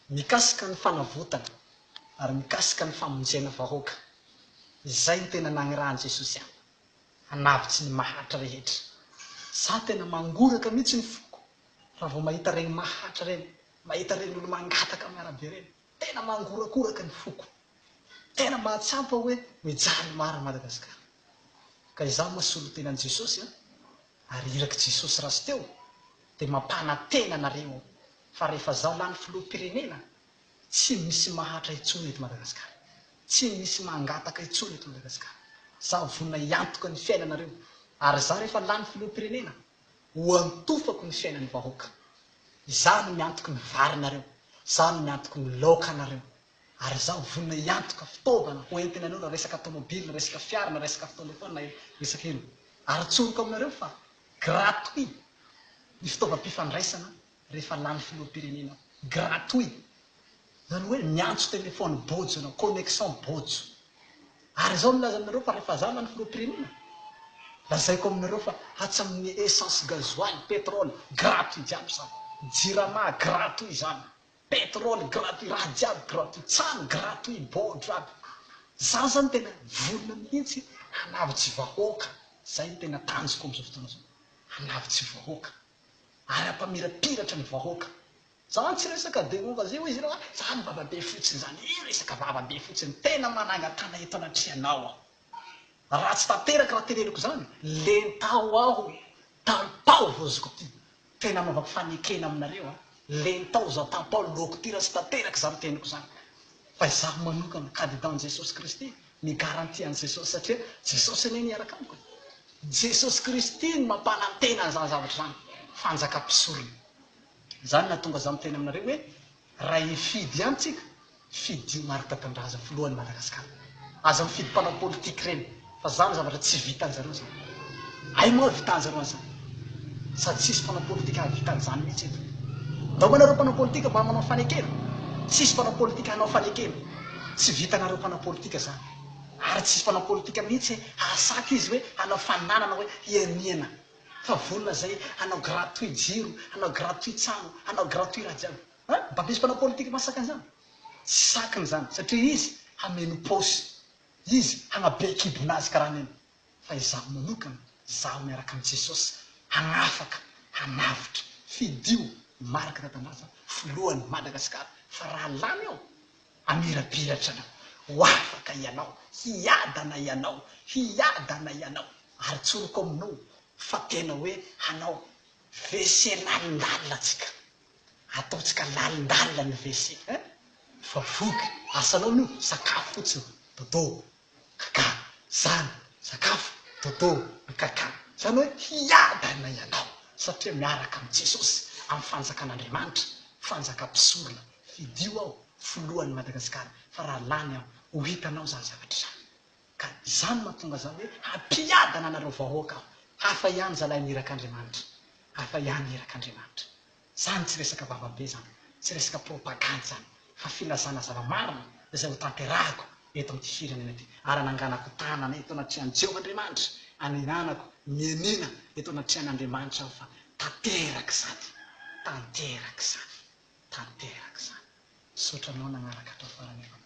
Mikasika ny fanavotana ary mikasika ny famonjena vahoaka. Izay no tena nagnirahan'i Jesosy ahy. Hanavotsy ny mahatra rehetra. Za tena mangoraka mihitsy ny foko raha vao mahita regny mahatra regny, mahita regny olo mangataka amin'ny arabe regny. Tena mangorakoraka ny foko. Tena mahatsapa hoe mijaly marina Madagascar. Ka izaho moa solontenan'i Jesosy an, ary irak'i Jesosy rahateo dia mampanantena anareo aho fa rehefa zaho lany filoham-pirenena tsy misy mahatra intsony eto Madagascar. Tsy misy mangataka intsony eto Madagascar. Zaho vonona hiantoka ny fiainanareo ary zaho rehefa lany filoham-pirenena ho antofako ny fiainan'ny vahoaka. Izaho no miantoky ny varinareo, izaho no miantoky ny laokanareo, ary izaho vonona hiantoka fitaovana ho entina anao na resaka tomobily na resaka fiara na resaka telephone na resaka inona. Ary tsoriko aminareo fa gratuit ny fitaovam-pifandraisana rehefa lany filoham-pirenena aho. Gratuit. Izany hoe miantso telephone bojo ianao, connexion bojo. Ary izaho milaza aminareo fa rehefa za lany filoham-pirenena, lazaiko aminareo fa hatramin'ny essence gasoil, pétrole, gratuit jiaby izany. Jirama gratuit izany. Pétrole gratuit, raha jiaby gratuit, trano gratuit, bojo aby. Za zany tena vonona mihitsy hanavotsy vahoaka, zay no tena tanjoko amin'izao fotoana izao, hanavotsy vahoaka ary hampamirapiratra ny vahoaka. Zany tsy resaka démagogie hoy izy ireo a, zany vava be fotsiny zany, io resaka vava be fotsiny, tena manangan-tana eto anatrehanao aho. Raha tsy tanteraka raha teneniko zany, lentao aho, tampao vozoko ty, tena anaovako fanekena aminareo a, lentao zao tampao lohako ty raha tsy tanteraka zany teniko zany. Fa izaho manokana, candidat an'i Jesosy Kristy, mi-garantie an'i Jesosy satria Jesosy anie niaraka amiko e. Jesosy Kristy no mampanantena an'izany zavatra izany, fanjakam-pisorona. Izany nahatonga za miteny aminareo hoe raha hifidy ihany tsika, fidio Marc Tatandraza filohan'i Madagascar. Aza mifidy mpanao politique ireny fa zany zavatra tsy vitanjareo zany. Hay moa havitanjareo an'izany. Sady tsisy mpanao politique hahavita an'izany mihitsy eto. Ndao moa nareo mpanao politique mba manao fanekena. Tsisy mpanao politique hanao fanekena. Tsy vitanareo mpanao politique zany. Ary tsisy mpanao politique mihitsy hahasaky izy hoe hanao fananana hoe hianiana. Fa vonona zay hanao gratuit jiro, hanao gratuit trano, hanao gratuit raha jiaby. Hein? Mba misy mpanao politique mahasaka an'izany? Tsy sakiny izany satria izy hameno paosy, izy hagnabe kibonazy karaha an'iny. Fa izaho manokana, izaho miaraka amin'i Jesosy hagnafaka, hanavotra. Fidio Marc Tatandraza filohan'i Madagascar fa raha lany eo, hamirapiratra anao. Ho afaka ianao, hiadana ianao, hiadana ianao. Ary tsoriko aminao fa tena hoe hanao WC lalindalina tsika. Ataontsika lalindalina ny WC eh! Fa voky, asanao io sakafo fotsiny, dodo, kaka, zany, sakafo, dodo, kaka. Zany hoe hiadana ianao satria miaraka amin'i Jesosy amin'ny fanjakan'Andriamanitra, fanjakam-pisorona. Fidio aho filohan'i Madagasikara fa raha lany aho ho hitanao izany zavatra izany. Ka izany no mahatonga za hoe hampiadana anareo vahoaka aho. Hafa ihany zalahy ny irak'Andriamanitra. Hafa ihany ny irak'Andriamanitra. Zany tsy resaka vava be zany, tsy resaka propagandy zany, fa filazana zava-marina izay ho tanterahako eto amin'ity firenena ity. Ary ananganako tanana eto anatrehan'i Jehovah Andriamanitra, anenanako mianiana eto anatrehan'Andriamanitra aho fa tanteraka izany. Tanteraka izany. Tanteraka izany. Misaotra anao nagnaraka hatramin'ny farany efa.